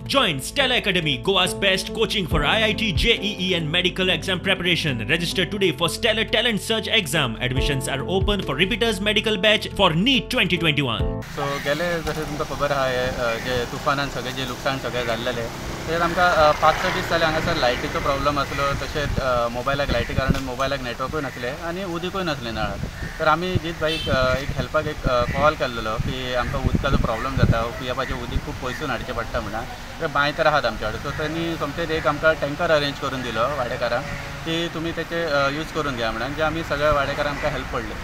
Join Stellar Academy, Goa's best coaching for IIT, JEE and medical exam preparation. Register today for Stellar Talent Search exam. Admissions are open for repeaters medical batch for NEET 2021. So गेले जशें तुमकां खबर आहा जे तुफानान सगळें जे लुकसाण सगळें जाल्लें तेजेर आमकां 5-6 दीस जाले हांगासर लायटीचो प्रॉब्लम आसलो, तशेंच मोबायलाक लायटी कारणान मोबायलाक नेटवर्कूय नासलें आनी उदीकूय नासलें नळाक. तर आमी जीत भाईक एक हेल्पाक एक कॉल केल्लो की आमकां उदकाचो प्रॉब्लम जाता, पियेवपाचें उदीक खूब पयसून हाडचें पडटा म्हणून. तर बांय तर आहात आमच्या कडेन, सो तेणी सोमतेच एक आमकां टँकर अरेंज करून दिलो वाडेकारांक की तुमी तेचे यूज करून घ्या म्हणून, जे आमी सगळ्या वाडेकारांक आमकां हेल्प पडले.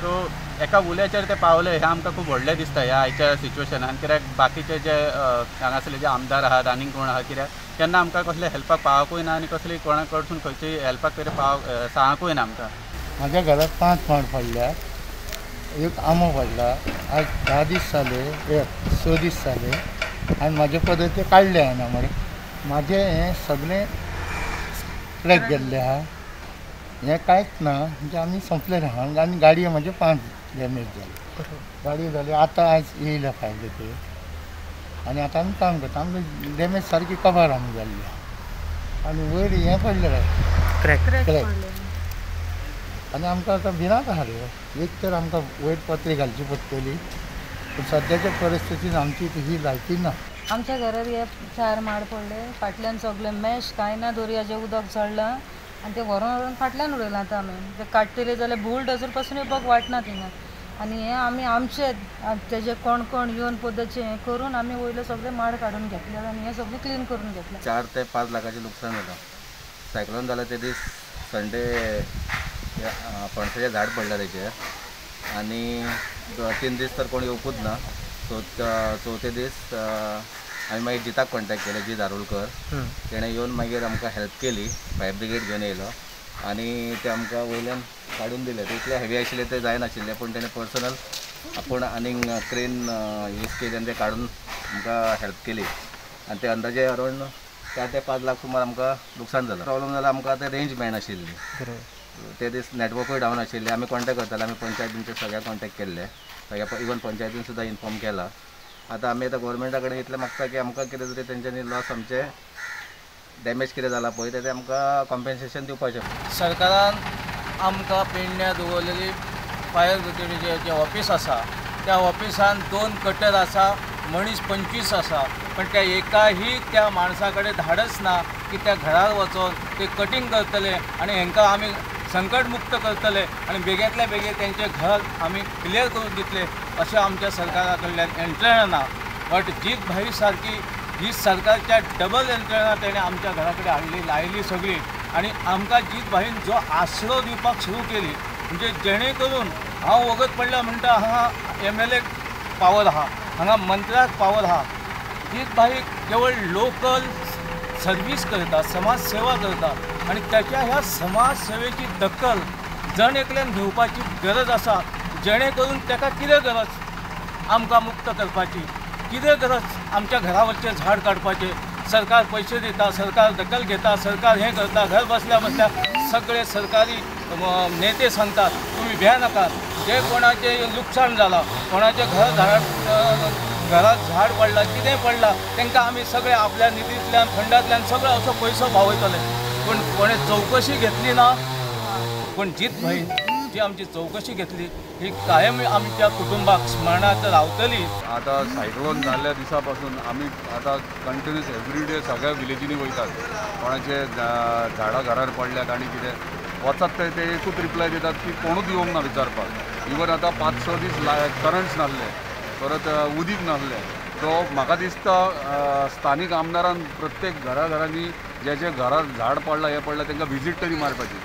सो एका उल्याचेर ते पावले हें आमकां खूब व्हडलें दिसता ह्या आयच्या सिच्युएशनान, कित्याक बाकीचे जे हांगासरले जे आमदार आहात आनीक कोण आहा कित्याक केन्ना आमकां कसले हेल्पाक पावकूय ना आनी कसली कोणा कडसून खंयची हेल्पाक तरी पाव सांगकूय ना आमकां. म्हाज्या घरात 5 माड पडल्या, एक आंबो पडला. आज 10 दीस जाले, 6 दीस जाले आनी म्हाजे पदर ते काडले हांवें मरे. म्हाजें हें सगळें क्रॅक गेल्लें आहा, हें कांयच ना, म्हणजे आमी सोंपलें आहा. आनी गाडयो म्हाज्यो 5 डॅमेज जाल्यो, गाडयो जाल्यो. आतां आयज येयल्या फायर ब्रिगेड आनी आतां आमी काम करता. आमकां डॅमेज सारकी कबार आमी जाल्ली आहा आनी वयर हें पडलें क्रॅक, आनी आमकां आतां भिरांत आहा रे. एक तर आमकां वयर पत्रे घालची पडटली, पूण सद्याच्या परिस्थितीन आमची ही लायकी ना. आमच्या घरार हे 4 माड पडले, फाटल्यान सगळें मॅश कांय ना, दर्याचें उदक चडलां आनी तें व्हरोन व्हरोन फाटल्यान उडयलां. आतां आमी तें काडटले जाल्यार बुलडोजर पासून येवपाक वाटना थिंगा. आनी हें आमी आमचे तेजे कोण कोण येवन पद्दतीचें हें करून आमी वयले सगळे माड काडून घेतले आनी हें सगळें क्लीन करून घेतलें. 4 ते 5 लाखाचें लुकसाण जालां. सायक्लोन जालें ते दीस संडे पणसाचें झाड पडलें तेचेर आनी 3 दीस तर कोण येवपूच ना. सो चवथे दीस आमी मागीर जिताक कॉन्टेक्ट केले, जी दारुलकर, तेणें येवन मागीर आमकां हेल्प केली. फायर ब्रिगेड घेवन येयलो आनी ते आमकां वयल्यान काडून दिले. ते इतले हेवी आशिल्ले ते जायनाशिल्ले, पूण तेणें पर्सनल आपूण आनीक क्रेन यूज केली आनी ते काडून आमकां हेल्प केली. आनी ते अंदाजे अरावंड 4 ते 5 लाख सुमार आमकां लुकसाण जालां. प्रॉब्लम जाला आमकां आतां रेंज मेळनाशिल्ली, ते दीस नेटवर्कूय डावन आशिल्ले. आमी कॉन्टेक्ट करताले, आमी पंचायतींचे सगळ्या कॉन्टेक्ट केल्ले, सगळ्या इवन पंचायतीन सुद्दां इन्फॉर्म केला. आतां आमी आतां गोवोरमेंटा कडेन इतलें मागता की आमकां कितें तरी तेंच्यांनी लॉस आमचें डॅमेज कितें जाला पळय तें आमकां कॉम्पेन्सेशन दिवपाचें. सरकारान आमकां पेडण्यां दवरलेली फायर ब्रिगेडीचें जें ऑफीस आसा त्या ऑफिसान 2 कटर आसा, मनीस 25 आसा, पण त्या एकाही त्या माणसा कडेन धाडस ना की त्या घरार वचोन ते कटींग करतले आनी हेंकां आमी संकटमुक्त करतले आनी बेगींतल्या बेगीन तेंचें घर आमी क्लियर करून दितले अशें आमच्या सरकारा कडल्यान यंत्रणा ना. बट जीत भाई सारकी ही सरकारच्या डबल यंत्रणा तेणें आमच्या घरा कडेन हाडली, लायली सगळी आनी आमकां जीत भाईन जो आसरो दिवपाक सुरू केली, म्हणजे जेणे करून हांव वगत पडल्या म्हणटा हांगा MLA power आहा, हांगा मंत्र्याक पावर आहा. जीत भाई केवळ लोकल सर्वीस करता, समाजसेवा करता आनी त्याच्या ह्या समाजसेवेची दखल जण एकल्यान घेवपाची गरज आसा, जेणे करून ताका कितें गरज आमकां मुक्त करपाची, कितें गरज आमच्या घरावरचें झाड काडपाचें. सरकार पयशे दिता, सरकार दखल घेता, सरकार हें करता, घर बसल्या बसल्या सगळे सरकारी नेते सांगतात तुमी भिया नाकात, जे कोणाचें लुकसाण जालां, कोणाचें घर झाड घरात झाड पडलां, कितें पडलां, तांकां आमी सगळे आपल्या निधींतल्यान फंडांतल्यान सगळो असो पयसो पावयतले. पूण कोणें चवकशी घेतली ना. पूण जीत भाईन जी आमची चवकशी घेतली ही कायम आमच्या कुटुंबाक स्मरणांत रावतली. आतां सायक्लोन जाल्ल्या दिसा पासून आमी आतां कंटिन्युअस एवरी डे सगळ्या विलेजींनी वयतात. कोणाचे झाडां घरार पडल्यात आनी कितें वचत थंय ते एकूच रिप्लाय दितात की कोणूच येवंक ना विचारपाक. इवन आतां 5-6 दीस करंट्स नासले, परत उदीक नासलें. सो म्हाका दिसता स्थानीक आमदारान प्रत्येक घराघरांनी जे जे घरार झाड पडलां हें पडलां तांकां विजीट तरी मारपाची.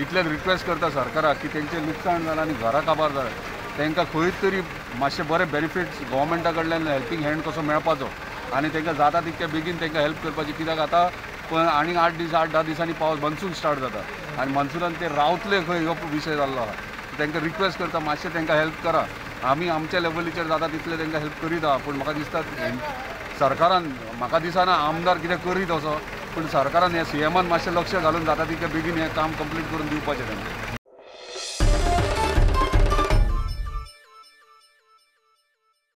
इतल्यान रिक्वेस्ट करता सरकाराक की तेंचें लुकसाण जालां आनी घरां काबार जालां तांकां खंय तरी मातशे बरे बेनिफिट्स गोवोरमेंटा कडल्यान हेल्पींग हँड कसो मेळपाचो आनी तांकां जाता तितके बेगीन तांकां हेल्प करपाची. कित्याक आतां पण आनीक 8 दीस 8-10 दिसांनी पावस मनसून स्टार्ट जाता आनी मनसुनान ते रावतले खंय हो विशय जाल्लो आहा. तांकां रिक्वेस्ट करता मातशें तांकां हेल्प करा. आमी आमच्या लेवलीचेर जाता तितलें तांकां हेल्प करीत आहा, पूण म्हाका दिसता सरकारान, म्हाका दिसना आमदार कितें करीत असो, पूण सरकारान ह्या CMान मातशें लक्ष घालून जाता तितकें बेगीन हें काम कंप्लीट करून दिवपाचें तांकां.